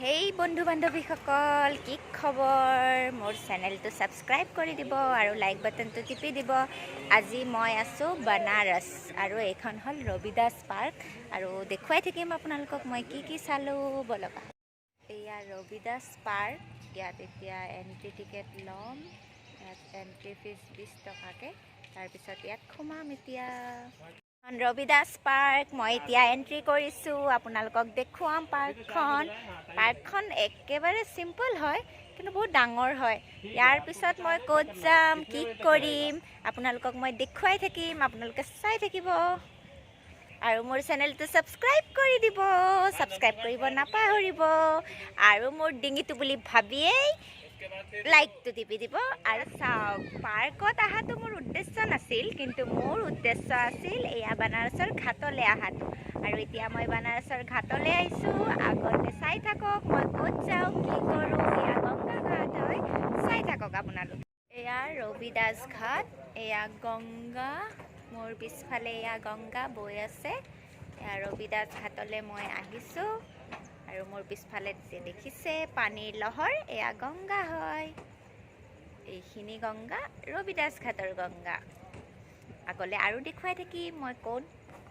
হেই বন্ধু বান্ধৱীসকল, কি খবৰ? মোৰ চেনেলটো ছাবস্ক্ৰাইব কৰি দিব আৰু লাইক বাটনটো টিপি দিব। আজি মই আছোঁ বানাৰস আৰু এইখন হ'ল ৰবিদাস পাৰ্ক আৰু দেখুৱাই থাকিম আপোনালোকক মই কি কি চালোঁ। ব'লক আহক। এয়া ৰবিদাস পাৰ্ক। ইয়াত এতিয়া এণ্ট্ৰি টিকেট ল'ম। ইয়াত এণ্ট্ৰি ফিজ 20 টকাকৈ। তাৰপিছত ইয়াত সোমাম। এতিয়া ৰবিদাস পাৰ্ক, মই এতিয়া এণ্ট্ৰি কৰিছোঁ। আপোনালোকক দেখুৱাম পাৰ্কখন। পাৰ্কখন একেবাৰে চিম্পল হয়, কিন্তু বহুত ডাঙৰ হয়। ইয়াৰ পিছত মই ক'ত যাম, কি কৰিম, আপোনালোকক মই দেখুৱাই থাকিম। আপোনালোকে চাই থাকিব আৰু মোৰ চেনেলটো ছাবস্ক্ৰাইব কৰি দিব। ছাবস্ক্ৰাইব কৰিব নাপাহৰিব আৰু মোৰ ডিঙিটো বুলি ভাবিয়েই লাইকটো টিপি দিব। আৰু চাওক, পাৰ্কত অহাটো মোৰ উদ্দেশ্য নাছিল, কিন্তু মোৰ উদ্দেশ্য আছিল এয়া বানাৰসৰ ঘাটলৈ অহাটো। আৰু এতিয়া মই বানাৰসৰ ঘাটলৈ আহিছোঁ। আগতে চাই থাকক মই ক'ত যাওঁ, কি কৰোঁ। এয়া গংগা ঘাট হয়, চাই থাকক আপোনালোক। এয়া ৰবিদাস ঘাট, এয়া গংগা। মোৰ পিছফালে এয়া গংগা বৈ আছে। এয়া ৰবিদাস ঘাটলৈ মই আহিছোঁ আৰু মোৰ পিছফালে যে দেখিছে পানীৰ লহৰ, এয়া গংগা হয়। এইখিনি গংগা, ৰবিদাস ঘাটৰ গংগা। আগলৈ আৰু দেখুৱাই থাকিম মই ক'ত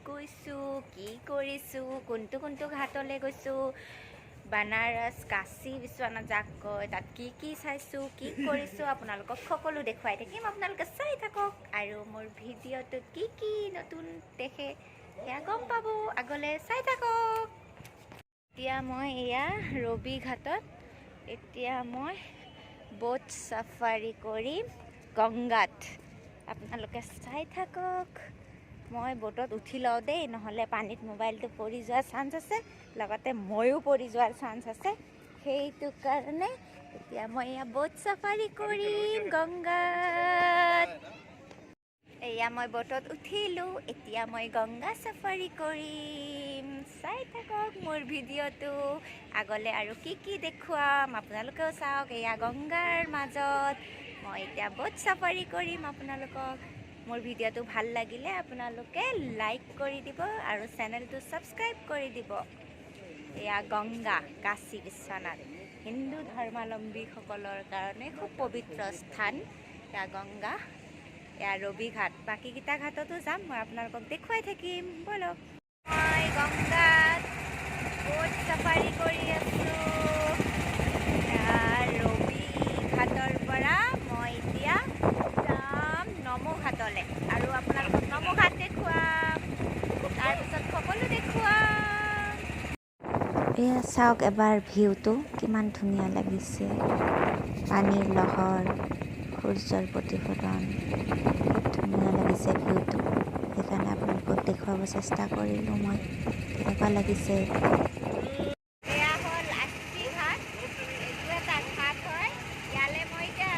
গৈছোঁ, কি কৰিছোঁ, কোনটো কোনটো ঘাটলৈ গৈছোঁ, বানাৰস কাশী বিশ্বনাথ যাক কয়, তাত কি কি চাইছোঁ, কি কৰিছোঁ, আপোনালোকক সকলো দেখুৱাই থাকিম। আপোনালোকে চাই থাকক আৰু মোৰ ভিডিঅ'টোত কি কি নতুন দেখে সেয়া গম পাব। আগলৈ চাই থাকক। এতিয়া মই এয়া ৰবি ঘাটত। এতিয়া মই বোট চাফাৰী কৰিম গংগাত। আপোনালোকে চাই থাকক। মই বোটত উঠি লওঁ দেই, নহ'লে পানীত মোবাইলটো পৰি যোৱাৰ চান্স আছে, লগতে ময়ো পৰি যোৱাৰ চান্স আছে। সেইটো কাৰণে এতিয়া মই এয়া বোট চাফাৰী কৰিম গংগাত। এয়া মই বোটত উঠিলোঁ। এতিয়া মই গংগা চাফাৰী কৰিম। চাই থাকক মোৰ ভিডিঅ'টো। আগলৈ আৰু কি কি দেখুৱাম আপোনালোকেও চাওক। এয়া গংগাৰ মাজত মই এতিয়া বোট চাফাৰী কৰিম। আপোনালোকক মোৰ ভিডিঅ'টো ভাল লাগিলে আপোনালোকে লাইক কৰি দিব আৰু চেনেলটো ছাবস্ক্ৰাইব কৰি দিব। এয়া গংগা, কাশী বিশ্বনাথ হিন্দু ধৰ্মাৱলম্বীসকলৰ কাৰণে খুব পবিত্ৰ স্থান। এয়া গংগা, এয়া ৰবি ঘাট। বাকীকেইটা ঘাটতো যাম মই, আপোনালোকক দেখুৱাই থাকিম। ব'লক। মই গংগাত বোট চাফাৰী কৰি আছোঁ। এয়া ৰবি ঘাটৰ পৰা মই এতিয়া যাম নমো ঘাটলৈ আৰু আপোনালোকক নমো ঘাট দেখুৱাম, তাৰপিছত সকলো দেখুৱাম। এয়া চাওক এবাৰ ভিউটো কিমান ধুনীয়া লাগিছে। পানীৰ লহৰ, সূৰ্যৰ প্ৰতিফলন, খুব ধুনীয়া লাগিছে ভিউটো। সেইকাৰণে আপোনালোকক দেখুৱাব চেষ্টা কৰিলোঁ মই। কেনেকুৱা লাগিছে? এয়া হ'ল আশী ঘাট। এইটো এটা ঘাট হয়। ইয়ালৈ মই এতিয়া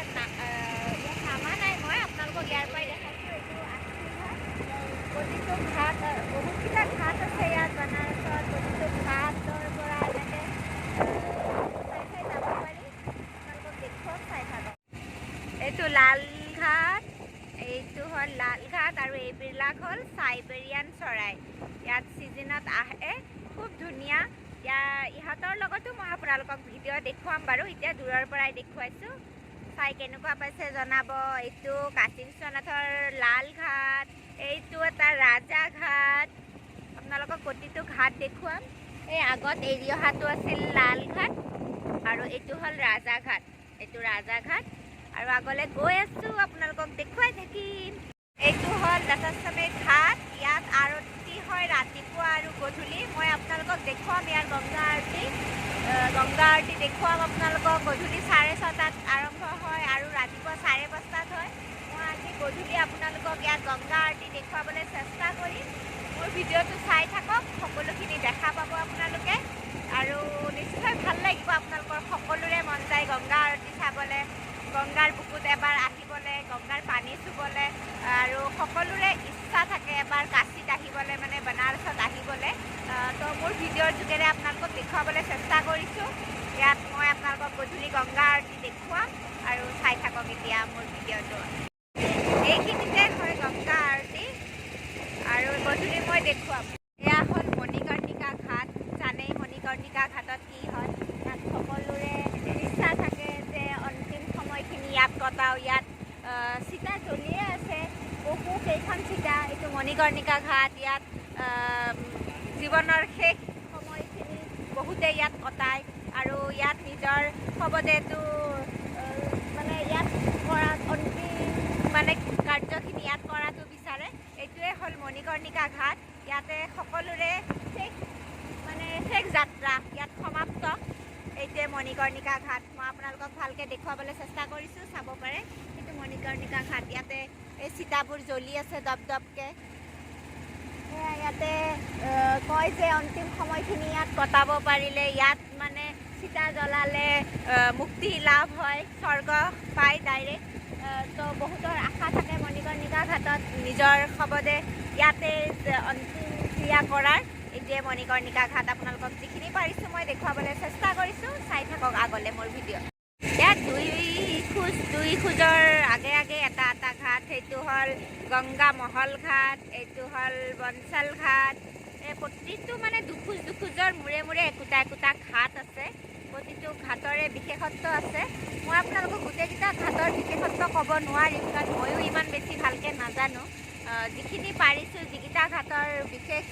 ইয়াত নামা নাই, মই আপোনালোকক ইয়াৰ পৰাই দেখাইছোঁ। এইটো আশী ঘাট। প্ৰতিটো ঘাট, বহুতকেইটা ঘাট আছে ইয়াত বানাৰসত। প্ৰতিটো ঘাটৰ পৰা এনেকৈ চাই চাই যাব পাৰি। আপোনালোকক দেখুৱাম, চাই থাকক। এইটো লাল ঘাট। এইটো হ'ল লাল ঘাট আৰু এইবিলাক হ'ল চাইবেৰিয়ান চৰাই। ইয়াত ছিজনত আহে, খুব ধুনীয়া। ইয়াৰ ইহঁতৰ লগতো মই আপোনালোকক ভিডিঅ' দেখুৱাম বাৰু। এতিয়া দূৰৰ পৰাই দেখুৱাইছোঁ। চাই কেনেকুৱা পাইছে জনাব। এইটো কাশী বিশ্বনাথৰ লাল ঘাট, এইটো এটা ৰাজা ঘাট। আপোনালোকক প্ৰতিটো ঘাট দেখুৱাম। এই আগত এৰি অহাটো আছিল লাল ঘাট আৰু এইটো হ'ল ৰাজা ঘাট। এইটো ৰাজা ঘাট আৰু আগলৈ গৈ আছোঁ, আপোনালোকক দেখুৱাই থাকিম। এইটো হ'ল দশাশ্বমেধ ঘাট। ইয়াত আৰতি হয় ৰাতিপুৱা আৰু গধূলি। মই আপোনালোকক দেখুৱাম ইয়াৰ গংগা আৰতি। গংগা আৰতি দেখুৱাম আপোনালোকক। গধূলি 6:30ত আৰম্ভ হয় আৰু ৰাতিপুৱা 5:30ত হয়। মই আজি গধূলি আপোনালোকক ইয়াত গংগা আৰতি দেখুৱাবলৈ চেষ্টা কৰিম। মোৰ ভিডিঅ'টো চাই থাকক, সকলোখিনি দেখা পাব আপোনালোকে আৰু নিশ্চয় ভাল লাগিব আপোনালোকৰ। সকলোৰে মন যায় গংগা আৰতি চাবলৈ, গংগাৰ বুকুত এবাৰ আহিবলৈ, গংগাৰ পানী চুবলৈ আৰু সকলোৰে ইচ্ছা থাকে এবাৰ কাশীত আহিবলৈ, মানে বানাৰসত আহিবলৈ। তো মোৰ ভিডিঅ'ৰ যোগেৰে আপোনালোকক দেখুৱাবলৈ চেষ্টা কৰিছোঁ। ইয়াত মই আপোনালোকক গধূলি গংগা আৰতি দেখুৱাম আৰু চাই থাকক এতিয়া মোৰ ভিডিঅ'টো। এইখিনিতে হয় গংগা আৰতি আৰু গধূলি মই দেখুৱাম। এয়া হ'ল মণিকৰ্ণিকা ঘাট। জানেই মণিকৰ্ণিকা ঘাটত কি হয়। দেখুৱাওঁ। ইয়াত চিতা জ্বলিয়ে আছে, বহু কেইখন চিতা। এইটো মণিকৰ্ণিকা ঘাট। ইয়াত জীৱনৰ শেষ সময়খিনি বহুতে ইয়াত কটায় আৰু ইয়াত নিজৰ শৱদেহটো মানে ইয়াত কৰা অন্তিম মানে কাৰ্যখিনি ইয়াত কৰাটো বিচাৰে। এইটোৱে হ'ল মণিকৰ্ণিকা ঘাট। ইয়াতে সকলোৰে শেষ মানে শেষ যাত্ৰা ইয়াত সমাপ্ত। এইটোৱে মণিকৰ্ণিকা ঘাট। মই আপোনালোকক ভালকৈ দেখুৱাবলৈ চেষ্টা কৰিছোঁ, চাব পাৰে। সেইটো মণিকৰ্ণিকা ঘাট। ইয়াতে এই চিতাবোৰ জ্বলি আছে দপ দপকৈ। সেয়া ইয়াতে কয় যে অন্তিম সময়খিনি ইয়াত কটাব পাৰিলে, ইয়াত মানে চিতা জ্বলালে মুক্তি লাভ হয়, স্বৰ্গ পায় ডাইৰেক্ট। তো বহুতৰ আশা থাকে মণিকৰ্ণিকা ঘাটত নিজৰ শৱদেহ ইয়াতে অন্তিম ক্ৰিয়া কৰাৰ। এইটোৱে মণিকৰ্ণিকা ঘাট। আপোনালোকক যিখিনি পাৰিছোঁ মই দেখুৱাবলৈ চেষ্টা কৰিছোঁ। চাই থাকক আগলৈ মোৰ ভিডিঅ'। ইয়াত 2 খোজ 2 খোজৰ আগে আগে এটা এটা ঘাট। সেইটো হ'ল গংগা মহল ঘাট, এইটো হ'ল বনচাল ঘাট। এই প্ৰতিটো মানে দুখোজ দুখোজৰ মূৰে মূৰে একোটা একোটা ঘাট আছে। প্ৰতিটো ঘাটৰে বিশেষত্ব আছে। মই আপোনালোকক গোটেইকেইটা ঘাটৰ বিশেষত্ব ক'ব নোৱাৰিম, কাৰণ ময়ো ইমান বেছি ভালকৈ নাজানো। যিখিনি পাৰিছোঁ, যিকেইটা ঘাটৰ বিশেষ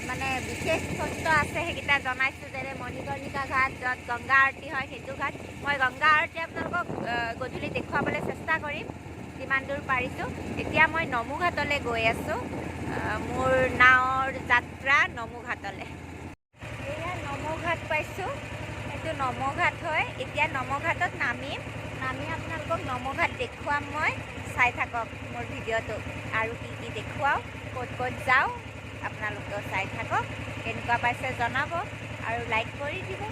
মানে বিশেষত্ব আছে, সেইকেইটা জনাইছোঁ। যেনে মণিকৰ্ণিকা ঘাট, য'ত গংগা আৰতি হয়, সেইটো ঘাট। মই গংগা আৰতি আপোনালোকক গধূলি দেখুৱাবলৈ চেষ্টা কৰিম, যিমান দূৰ পাৰিছোঁ। এতিয়া মই নমো ঘাটলৈ গৈ আছোঁ। মোৰ নাৱৰ যাত্ৰা নমো ঘাটলৈ। এয়া নমো ঘাট পাইছোঁ। এইটো নমো ঘাট হয়। এতিয়া নমো ঘাটত নামিম। নামি আপোনালোকক নমো ঘাট দেখুৱাম মই। চাই থাকক মোৰ ভিডিঅ'টো আৰু কি কি দেখুৱাওঁ, ক'ত ক'ত যাওঁ, আপোনালোকেও চাই থাকক। কেনেকুৱা পাইছে জনাব আৰু লাইক কৰি দিব।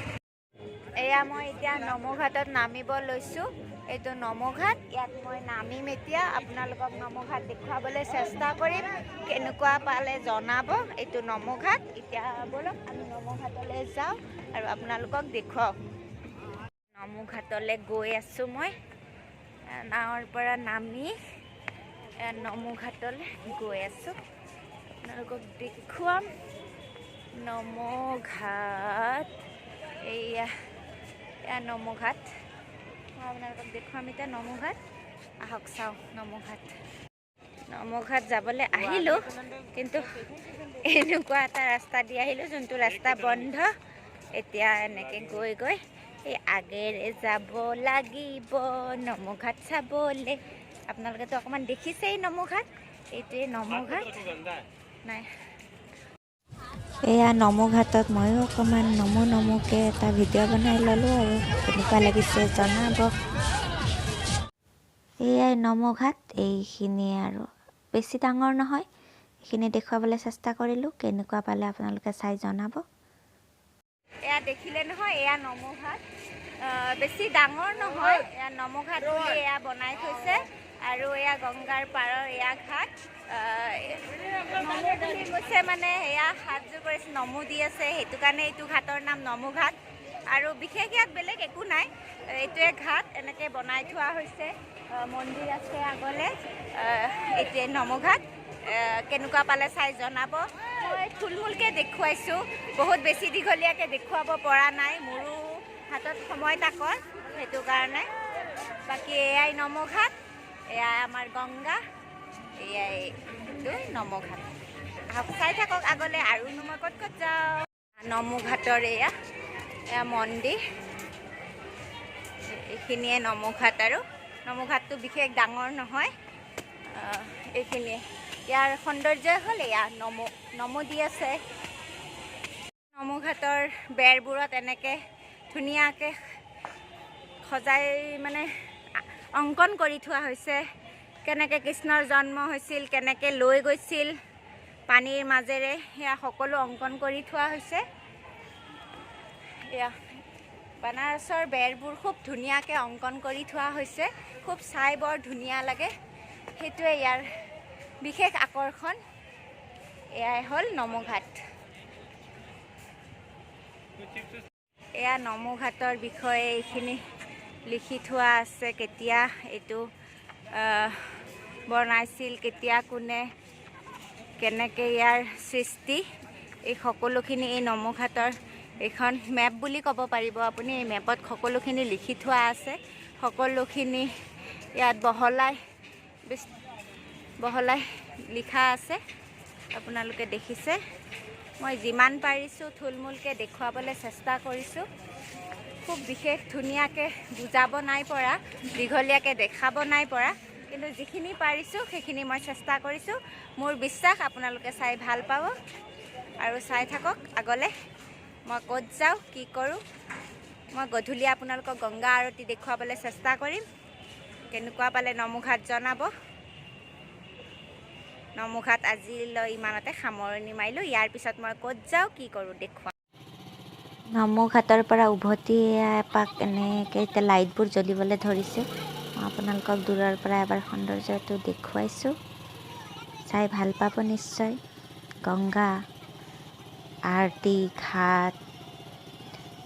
এয়া মই এতিয়া নমো ঘাটত নামিব লৈছোঁ। এইটো নমো ঘাট। ইয়াত মই নামিম এতিয়া। আপোনালোকক নমো ঘাট দেখুৱাবলৈ চেষ্টা কৰিম। কেনেকুৱা পালে জনাব। এইটো নমো ঘাট। এতিয়া ব'লক, আমি নমো ঘাটলৈ যাওঁ আৰু আপোনালোকক দেখুৱাওঁ। নমো ঘাটলৈ গৈ আছোঁ মই। নাৱৰ পৰা নামি নমো ঘাটলৈ গৈ আছোঁ। আপোনালোকক দেখুৱাম নমো ঘাট। এইয়া, এয়া নমো ঘাট। মই আপোনালোকক দেখুৱাম এতিয়া নমো ঘাট। আহক, চাওঁ নমো ঘাট। নমো ঘাট যাবলৈ আহিলোঁ, কিন্তু এনেকুৱা এটা ৰাস্তা দি আহিলোঁ যোনটো ৰাস্তা বন্ধ। এতিয়া এনেকৈ গৈ গৈ এই আগেৰে যাব লাগিব নমো ঘাট চাবলৈ। আপোনালোকেতো অকণমান দেখিছেই নমো ঘাট। এইটোৱে নমো ঘাট নাই। এয়া নমো ঘাটত ময়ো অকণমান নমো নমোকৈ এটা ভিডিঅ' বনাই ল'লোঁ আৰু কেনেকুৱা লাগিছে জনাব। এয়াই নমো ঘাট। এইখিনিয়ে আৰু, বেছি ডাঙৰ নহয়। এইখিনি দেখুৱাবলৈ চেষ্টা কৰিলোঁ। কেনেকুৱা পালে আপোনালোকে চাই জনাব। এয়া দেখিলে নহয়, এয়া নমো ঘাট। বেছি ডাঙৰ নহয়। এয়া নমো ঘাট বুলি এয়া বনাই থৈছে আৰু এয়া গংগাৰ পাৰৰ এয়া ঘাট। নমো বুলি কৈছে, মানে এয়া হাতযোৰ কৰিছে, নমো দি আছে, সেইটো কাৰণে এইটো ঘাটৰ নাম নমো ঘাট। আৰু বিশেষ ইয়াত বেলেগ একো নাই। এইটোৱে ঘাট, এনেকৈ বনাই থোৱা হৈছে। মন্দিৰ আছে আগলৈ। এইটোৱে নমো ঘাট। কেনেকুৱা পালে চাই জনাব। মই থুলমূলকৈ দেখুৱাইছোঁ, বহুত বেছি দীঘলীয়াকৈ দেখুৱাব পৰা নাই। মোৰো হাতত সময় তাকৰ, সেইটো কাৰণে। বাকী এয়াই নমো ঘাট, এয়াই আমাৰ গংগা, এয়াই এইটো নমো ঘাট। আহক, চাই থাকক আগলৈ আৰুনো মই ক'ত ক'ত যাওঁ। নমো ঘাটৰ এয়া এয়া মন্দিৰ। এইখিনিয়ে নমো ঘাট আৰু নমো ঘাটটো বিশেষ ডাঙৰ নহয়। এইখিনিয়ে ইয়াৰ সৌন্দৰ্যই হ'ল এয়া নমো নমো দি আছে। নমো ঘাটৰ বেৰবোৰত এনেকৈ ধুনীয়াকৈ সজাই মানে অংকন কৰি থোৱা হৈছে, কেনেকৈ কৃষ্ণৰ জন্ম হৈছিল, কেনেকৈ লৈ গৈছিল পানীৰ মাজেৰে, সেয়া সকলো অংকন কৰি থোৱা হৈছে। এয়া বানাৰসৰ বেৰবোৰ খুব ধুনীয়াকৈ অংকন কৰি থোৱা হৈছে। খুব চাই বৰ ধুনীয়া লাগে। সেইটোৱে ইয়াৰ বিশেষ আকৰ্ষণ। এয়াই হ'ল নমোঘাট। এয়া নমোঘাটৰ বিষয়ে এইখিনি লিখি থোৱা আছে, কেতিয়া এইটো বনাইছিল, কেতিয়া, কোনে, কেনেকৈ ইয়াৰ সৃষ্টি, এই সকলোখিনি এই নমোঘাটৰ এইখন মেপ বুলি ক'ব পাৰিব আপুনি। এই মেপত সকলোখিনি লিখি থোৱা আছে। সকলোখিনি ইয়াত বহলাই বহলাই লিখা আছে, আপোনালোকে দেখিছে। মই যিমান পাৰিছোঁ থুলমূলকৈ দেখুৱাবলৈ চেষ্টা কৰিছোঁ। খুব বিশেষ ধুনীয়াকৈ বুজাব নাই পৰা, দীঘলীয়াকৈ দেখাব নাই পৰা, কিন্তু যিখিনি পাৰিছোঁ সেইখিনি মই চেষ্টা কৰিছোঁ। মোৰ বিশ্বাস আপোনালোকে চাই ভাল পাব আৰু চাই থাকক আগলৈ মই ক'ত যাওঁ, কি কৰোঁ। মই গধূলি আপোনালোকক গংগা আৰতি দেখুৱাবলৈ চেষ্টা কৰিম। কেনেকুৱা পালে নমোঘাট জনাব। নমোঘাট আজিলৈ ইমানতে সামৰণি মাৰিলোঁ। ইয়াৰ পিছত মই ক'ত যাওঁ, কি কৰোঁ দেখুৱাম। নমোঘাটৰ পৰা উভতি এপাক এনেকৈ এতিয়া লাইটবোৰ জ্বলিবলৈ ধৰিছে। মই আপোনালোকক দূৰৰ পৰা এবাৰ সৌন্দৰ্যটো দেখুৱাইছোঁ, চাই ভাল পাব নিশ্চয়। গংগা আৰতি, ঘাট,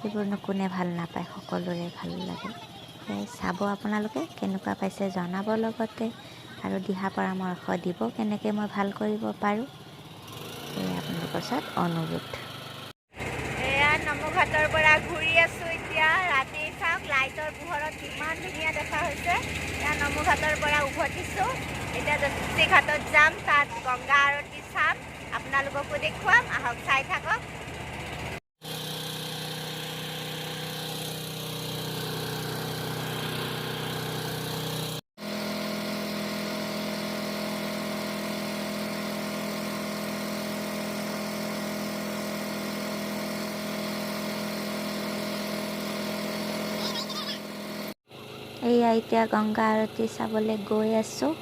এইবোৰনো কোনে ভাল নাপায়, সকলোৰে ভাল লাগে। সেয়াই চাব আপোনালোকে কেনেকুৱা পাইছে জনাব লগতে, আৰু দিহা পৰামৰ্শ দিব কেনেকৈ মই ভাল কৰিব পাৰোঁ। সেয়াই আপোনালোকৰ ওচৰত অনুৰোধ। এয়া নমোঘাটৰ পৰা ঘূৰি আছোঁ এতিয়া। ৰাতি চাওক লাইটৰ পোহৰত কিমান ধুনীয়া দেখা হৈছে। এয়া নমোঘাটৰ পৰা উভতিছোঁ, এতিয়া জ্যোতি ঘাটত যাম, তাত গংগা আৰতি চাম, আপোনালোককো দেখুৱাম। আহক চাই থাকক। এয়া এতিয়া গংগা আৰতি চাবলৈ গৈ আছোঁ,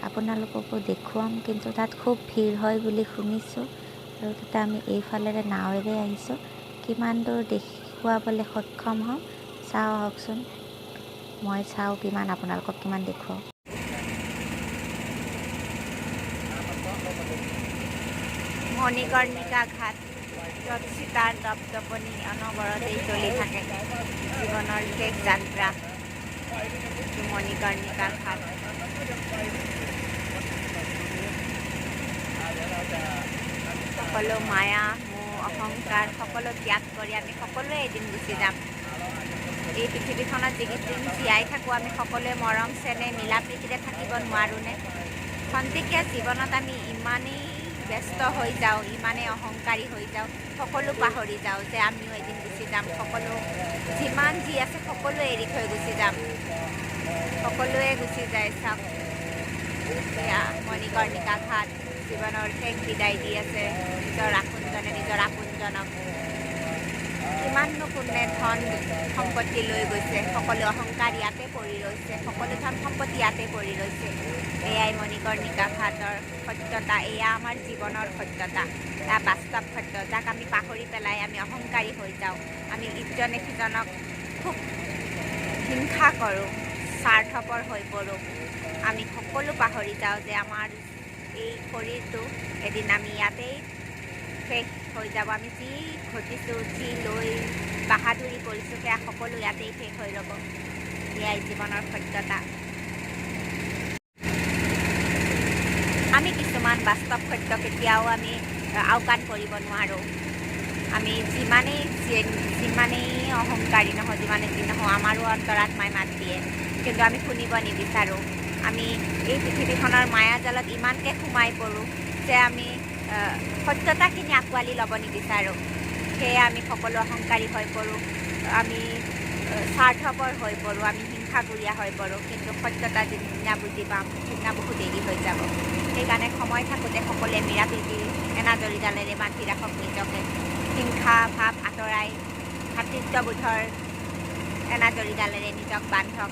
আপোনালোককো দেখুৱাম। কিন্তু তাত খুব ভিৰ হয় বুলি শুনিছোঁ, আৰু তাতে আমি এইফালেৰে নাৱেৰে আহিছোঁ। কিমান দূৰ দেখুৱাবলৈ সক্ষম হ'ম চাওঁ আহকচোন। মই চাওঁ কিমান আপোনালোকক কিমান দেখুৱাওঁ। মণিকৰ্ণিকা ঘাট, য'ত চিতাৰ দপদপনি অনবৰতেই চলি থাকে, জীৱনৰ শেষ যাত্ৰা মণিকৰ্ণিকা ঘাট। সকলো মায়া মোহ অহংকাৰ সকলো ত্যাগ কৰি আমি সকলোৱে এদিন গুচি যাম। এই পৃথিৱীখনত যিকেইদিন জীয়াই থাকোঁ আমি সকলোৱে মৰম চেনেহ মিলা প্ৰীতিৰে থাকিব নোৱাৰোঁনে? খন্তেকীয়া জীৱনত আমি ইমানেই ব্যস্ত হৈ যাওঁ, ইমানেই অহংকাৰী হৈ যাওঁ, সকলো পাহৰি যাওঁ যে আমিও এদিন গুচি যাম। সকলো যিমান যি আছে সকলো এৰি থৈ গুচি যাম, সকলোৱে গুচি যায়। চাওক এয়া মণিকৰ্ণিকা ঘাট, জীৱনৰ শেষ বিদায় দি আছে নিজৰ আপোনজনে নিজৰ আপোনজনক। কিমাননো কোনে ধন সম্পত্তি লৈ গৈছে, সকলো অহংকাৰ ইয়াতে পৰি ৰৈছে, সকলো ধন সম্পত্তি ইয়াতে পৰি ৰৈছে। এয়াই মণিকৰ্ণিকা ঘাটৰ সত্যতা, এয়া আমাৰ জীৱনৰ সত্যতা, এয়া বাস্তৱ সত্য, যাক আমি পাহৰি পেলাই আমি অহংকাৰী হৈ যাওঁ। আমি ইজনে সিজনক খুব হিংসা কৰোঁ, স্বাৰ্থপৰ হৈ পৰোঁ। আমি সকলো পাহৰি যাওঁ যে আমাৰ এই শৰীৰটো এদিন আমি ইয়াতেই শেষ হৈ যাব। আমি যি ঘটিছোঁ, যি লৈ বাহাদুৰি কৰিছোঁ, সেয়া সকলো ইয়াতেই শেষ হৈ ৰ'ব। এয়াই জীৱনৰ সত্যতা। আমি কিছুমান বাস্তৱ সত্য কেতিয়াও আমি আওকাণ কৰিব নোৱাৰোঁ। আমি যিমানেই অহংকাৰী নহওঁ, যিমানেই যি নহওঁ, আমাৰো অন্তৰাত্মাই মাত দিয়ে, কিন্তু আমি শুনিব নিবিচাৰোঁ। আমি এই পৃথিৱীখনৰ মায়াজালত ইমানকৈ সোমাই পৰোঁ যে আমি সত্যতাখিনি আঁকোৱালি ল'ব নিবিচাৰোঁ। সেয়ে আমি সকলো অহংকাৰী হৈ পৰোঁ, আমি স্বাৰ্থপৰ হৈ পৰোঁ, আমি হিংসাকুৰীয়া হৈ পৰোঁ। কিন্তু সত্যতা যিদিনা বুজি পাম সিদিনা বহুত দেৰি হৈ যাব। সেইকাৰণে সময় থাকোঁতে সকলোৱে মিলা প্ৰীতিৰ এনাজৰীডালেৰে বান্ধি ৰাখক নিজকে। হিংসা ভাৱ আঁতৰাই ভাতৃত্ববোধৰ এনাজৰীডালেৰে নিজক বান্ধক।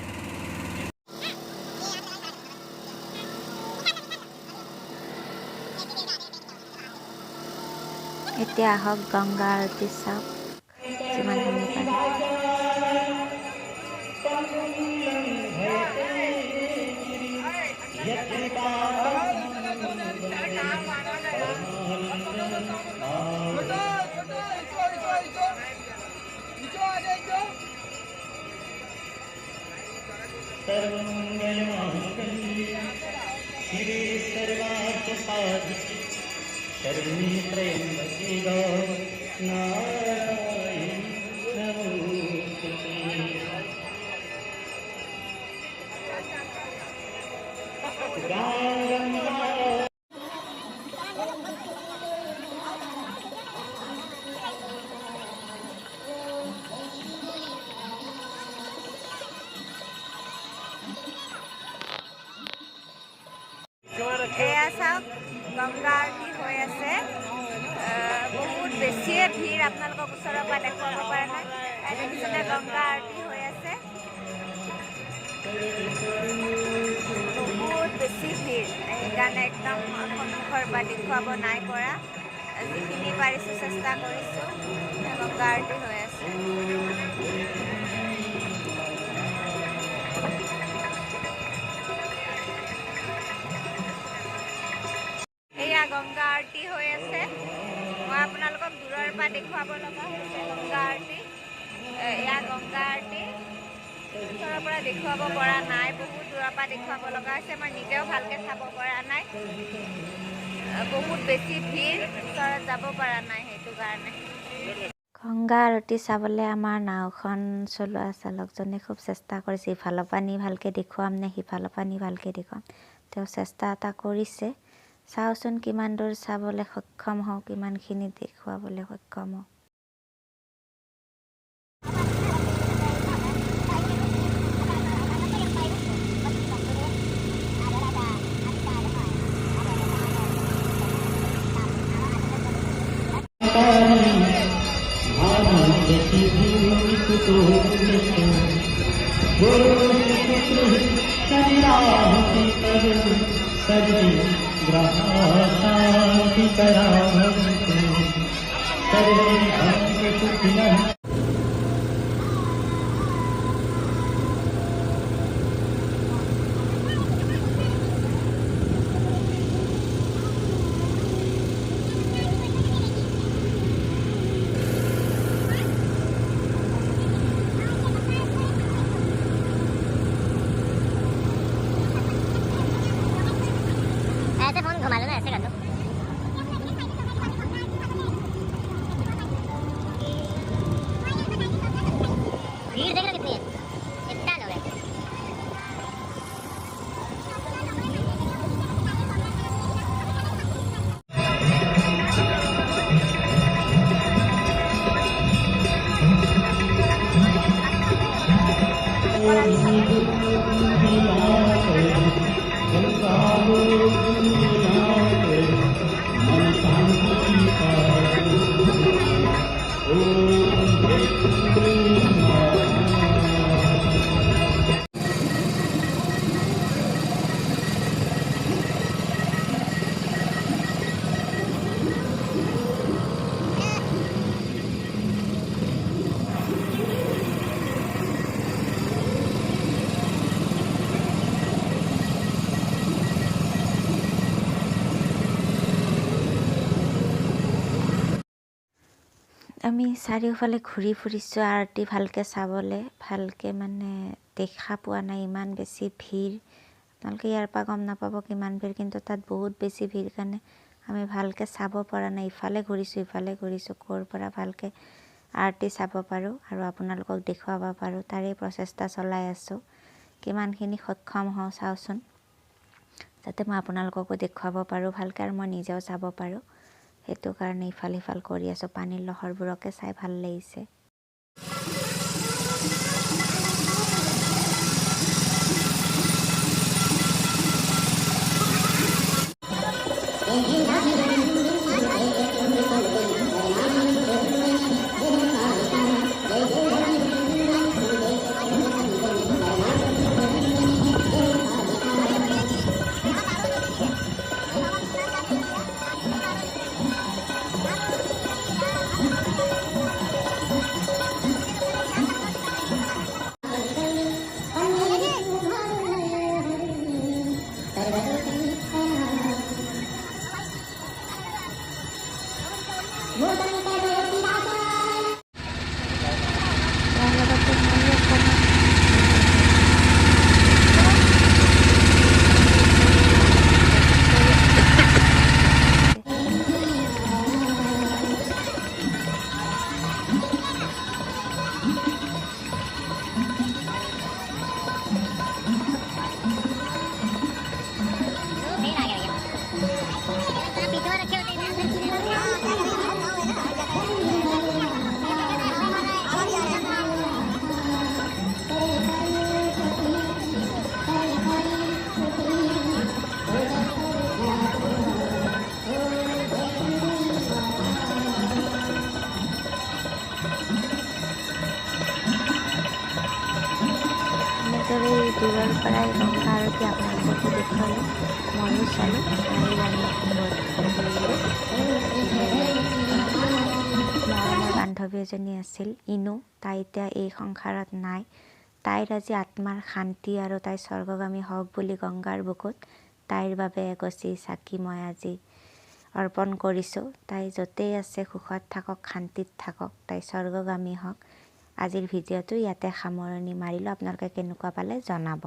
এতিয়া আহক গংগা আৰতি চাওক যিমানখিনি পাৰে। शिवे सर्वार्थ साधिके शरण्ये त्र्यम्बके गौरी नारायणी नमोस्तुते। চাওক গংগা আৰতি হৈ আছে। বহুত বেছিয়ে ভিৰ, আপোনালোকক ওচৰৰ পৰা দেখুৱাব পৰা নাই। দেখিছেনে গংগা আৰতি হৈ আছে, বহুত বেছি ভিৰ, সেইকাৰণে একদম সন্মুখৰ পৰা দেখুৱাব নাই পৰা। যিখিনি পাৰিছোঁ চেষ্টা কৰিছোঁ। গংগা আৰতি হৈ আছে। এয়া গংগা আৰতি হৈ আছে। মই আপোনালোকক দূৰৰ পৰা দেখুৱাব লগা হৈছে গংগা আৰতি। এয়া গংগা আৰতি ওচৰৰ পৰা দেখুৱাব পৰা নাই, বহুত দূৰৰ পৰা দেখুৱাব লগা হৈছে। মই নিজেও ভালকৈ চাব পৰা নাই, বহুত বেছি ভিৰ, ওচৰত যাব পৰা নাই সেইটো কাৰণে। গংগা আৰতি চাবলৈ আমাৰ নাওখন চলোৱা চালকজনে খুব চেষ্টা কৰিছে, ইফালৰ পৰা নি ভালকৈ দেখুৱাম নে সিফালৰ পৰা নি ভালকৈ দেখুৱাম, তেওঁ চেষ্টা এটা কৰিছে। চাওঁচোন কিমান দূৰ চাবলৈ সক্ষম হওঁ, কিমানখিনি দেখুৱাবলৈ সক্ষম হওঁ। ऐसे फोन घुमा लो ना, ऐसे कर लो। भीड़ देख लो कितनी है, इतना लोग है। আমি চাৰিওফালে ঘূৰি ফুৰিছোঁ আৰতি ভালকৈ চাবলৈ, ভালকৈ মানে দেখা পোৱা নাই, ইমান বেছি ভিৰ। আপোনালোকে ইয়াৰ পৰা গম নাপাব কিমান ভিৰ, কিন্তু তাত বহুত বেছি ভিৰ কাৰণে আমি ভালকৈ চাব পৰা নাই। ইফালে ঘূৰিছোঁ ইফালে ঘূৰিছোঁ, ক'ৰ পৰা ভালকৈ আৰতি চাব পাৰোঁ আৰু আপোনালোকক দেখুৱাব পাৰোঁ তাৰে প্ৰচেষ্টা চলাই আছোঁ। কিমানখিনি সক্ষম হওঁ চাওঁচোন, যাতে মই আপোনালোককো দেখুৱাব পাৰোঁ ভালকৈ আৰু মই নিজেও চাব পাৰোঁ। সেইটো কাৰণে ইফাল সিফাল কৰি আছোঁ। পানীৰ লহৰবোৰকে চাই ভাল লাগিছে। এইদৰেই দূৰৰ পৰাই গংগা আৰতি আপোনালোককো দেখুৱালোঁ, ময়ো চালোঁ আৰু আমি ঘূৰিলোঁ। মৰমৰ বান্ধৱী এজনী আছিল ইনু, তাই এতিয়া এই সংসাৰত নাই। তাইৰ আজি আত্মাৰ শান্তি আৰু তাই স্বৰ্গগামী হওক বুলি গংগাৰ বুকুত তাইৰ বাবে এগছি চাকি মই আজি অৰ্পণ কৰিছোঁ। তাই য'তেই আছে সুখত থাকক, শান্তিত থাকক, তাই স্বৰ্গগামী হওক। আজিৰ ভিডিঅ'টো ইয়াতে সামৰণি মাৰিলোঁ। আপোনালোকে কেনেকুৱা পালে জনাব।